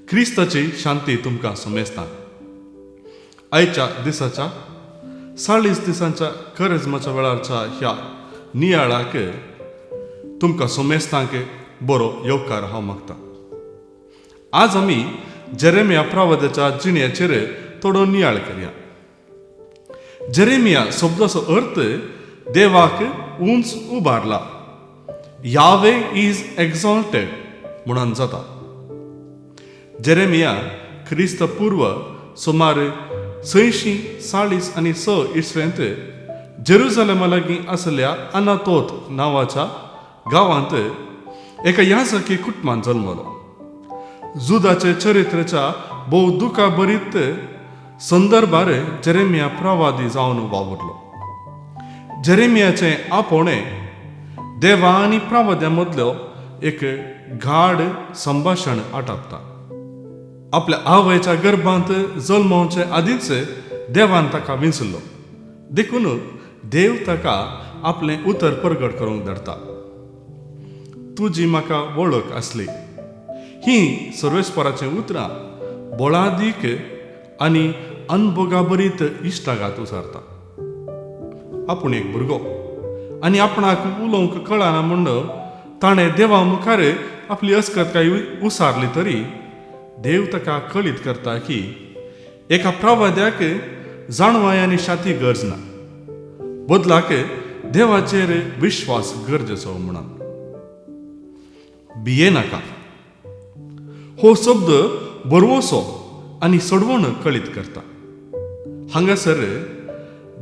क्रिस्ताची शांती तुमकां समेस्तांक. आयच्या दिसाच्या 40 दिसांच्या करेज्माच्या वेळारच्या ह्या नियाळाक तुमकां समेस्तांक बरो येवकार हांव मागता. आज आमी जेरेमिया प्रवादाच्या जिणेचेर थोडो नियाळ करया. जेरेमिया शब्दाचो अर्थ देवाक उंच उबारला, यावे is exalted म्हणून जाता. जेरेमिया क्रिस्त पूर्व सुमार 646 इसवेंत जेरुजलेमा लागीं आसल्या अनातोत नांवाच्या गांवांत एका याजकी कुटुंबान जल्मलो. जुदाचे चरित्राच्या भोव दुखाभरीत संदर्भार जेरेमिया प्रवादी जावन वावुरलो. जेरेमियाचें आपोवणें देवा आनी प्रवाद्या मदलो एक गाढ संभाशण आटापता. आपल्या आवयच्या गर्भांत जल्मावचे आदींच देवान ताका विंचलो, देखून देव ताका आपलें उतर परगट करूंक धाडटा. तुजी म्हाका वळख आसली ही सर्वेस्पराचीं उतरां बळादीक आनी अनभोगाभरीत इश्टागात उसारता. आपूण एक भुरगो आनी आपणाक उलोवंक कळना म्हूण ताणें देवा मुखार आपली अस्कतकाय उसारली तरी देव ताका कळीत करता की एका प्रवाद्याक जाणवाय आनी शाती गरज ना, बदलाक देवाचेर विश्वास गरजेचो म्हणून. भिये नाका हो शब्द बरवसो आनी सोडवण कळीत करता. हांगासर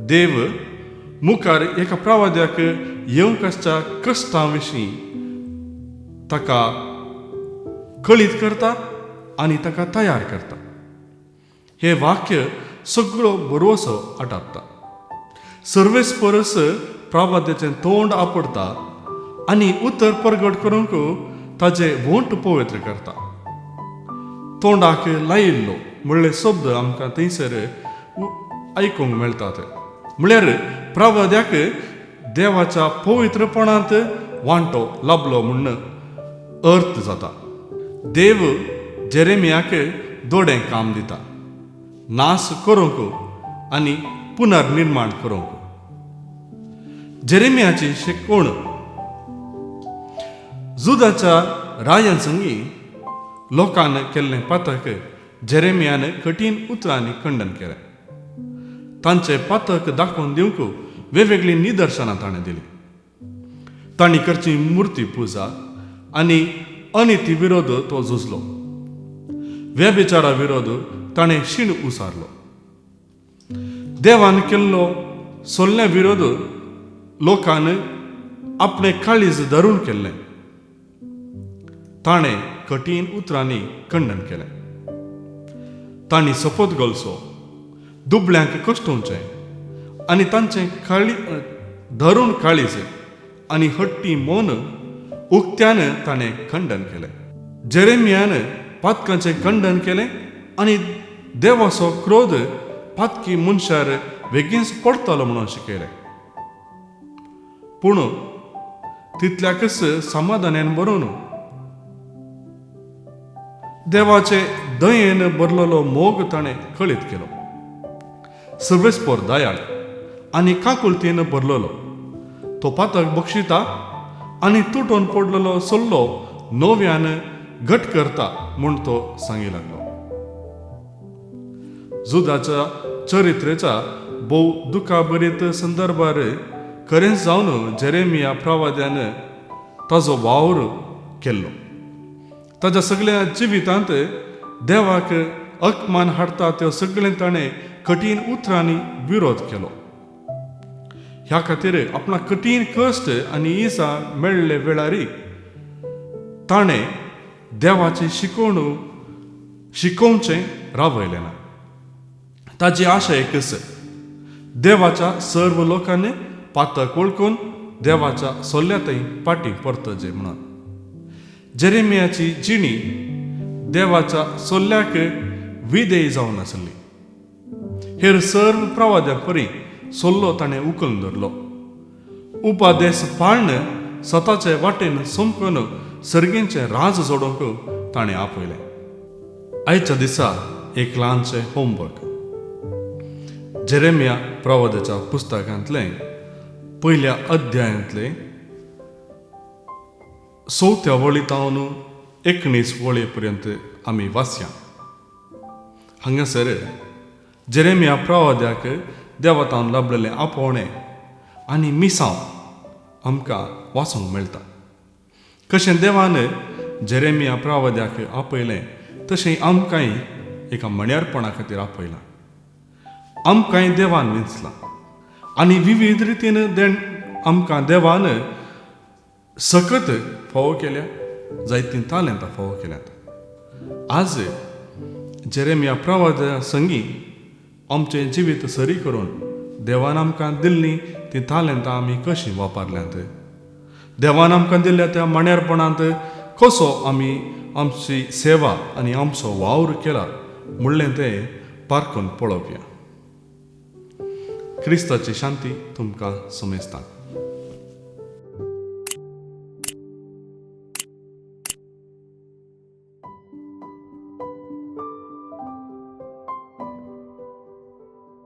देव मुखार एका प्रवाद्याक येवंक आसच्या कश्टां विशीं ताका कळीत करता आनी ताका तयार करता. हे वाक्य सगळो बरवसो आटापता. सर्वेस परस प्रवाद्याचें तोंड आपडता आनी उतर परगट करूंक ताजे वोंट पवित्र करता. तोंडाक लायिल्लो म्हणले शब्द आमकां थंयसर आयकूंक मेळटात. म्हळ्यार प्रवाद्याक देवाच्या पवित्रपणांत वांटो लाबलो म्हूण अर्थ जाता. देव जेरेमियाक दोडें काम दिता, नाश करूंक आनी पुनर्निर्माण करूंक. जेरेमियाची शिकवण जुदाच्या रायान संगी लोकान केल्लें पातक जेरेमियान कठीण उतरांनी खंडन केलें. तांचे पातक दाखोवन दिवंक वेगवेगळीं निदर्शनां ताणें दिलीं. तांणी करची मुर्ती पुजा आनी अनिती विरोध तो झुजलो. व्यभिचारा विरोध ताणें शीण उसारलो. देवान केल्लो सोल्ल्या विरोध लोकान आपणें काळीज धरून केल्लें ताणें कठीण उतरांनी खंडन केलें. तांणी सोपत घालचो, दुबळ्यांक कश्टोवचें आनी तांचें काळी धरून काळीज आनी हट्टी मन उक्त्यान ताणें खंडन केलें. जेरेमियान पातकांचें खंडन केलें आनी देवाचो क्रोध पातकी मनशार बेगीनच पडटलो म्हणून शिकयलें. पूण तितल्याकच समाधानान बरोवन देवाचे दयेन भरलेलो मोग ताणें कळीत केलो. सर्वेस्पोर दयाळ आनी काकुळतेन भरलेलो तो पातक बक्षिता आनी तुटोन पडलेलो सल्लो नव्यान घट करता म्हूण तो सांगी लागलो. जुदाच्या चरित्रेच्या भोव दुखाभरीत संदर्भार खरेंच जावन जेरेमिया प्रवाद्यान ताजो वावर केल्लो. ताज्या सगळ्या जिवितांत देवाक अकमान हाडटा त्यो सगळें ताणें कठीण उतरांनी विरोध केलो. ह्या खातीर आपणाक कठीण कश्ट आनी इजा मेळ्ळे वेळारी ताणें देवाची शिकवण शिकोवचें रावयलें ना. ताजी आशा एकच, देवाच्या सर्व लोकांनी पातक वळखून देवाच्या सोल्ल्या थंय पाटी परतजे म्हणून. जेरेमियाची जिणी देवाच्या सोल्ल्याक विधेय जावन आसली. हेर सर्व प्रवाद्या परी सोल्लो ताणें उखलून धरलो. उपादेस पाळण स्वताचे वाटेन समकून सर्गींचें राज जोडूंक ताणें आपयलें. आयच्या दिसा एक ल्हानशें होमवर्क. जेरेमिया प्रवादाच्या पुस्तकांतलें पयल्या अध्यायांतलें 4थ्या वळी तावन 19 वळी पर्यंत आमी वाचया. हांगासर जेरेमिया प्रवाद्याक देवातावन लाभलेलें आपोवणें आनी मिसांव आमकां वाचूंक मेळटा. कशें देवान जेरेमिया प्रवाद्याक आपयलें तशें आमकांय एका मण्यारपणा खातीर आपयलां. आमकांय देवान विंचलां आनी विविध रितीन आमकां देवान सकत फावो केल्या, जायतीं तालेंतां फावो केल्यात. आज जेरेमिया प्रवाद्या संगी आमचें जिवीत सरी करून देवान आमकां दिल्लीं तीं तालेंतां आमी कशीं वापरल्यांत, देवान आमकां दिल्ल्या त्या माण्यारपणांत कसो आमी आमची सेवा आनी आमचो वावर केला म्हणलें तें पारखून पळोवया. क्रिस्ताची शांती तुमकां समेस्तांक.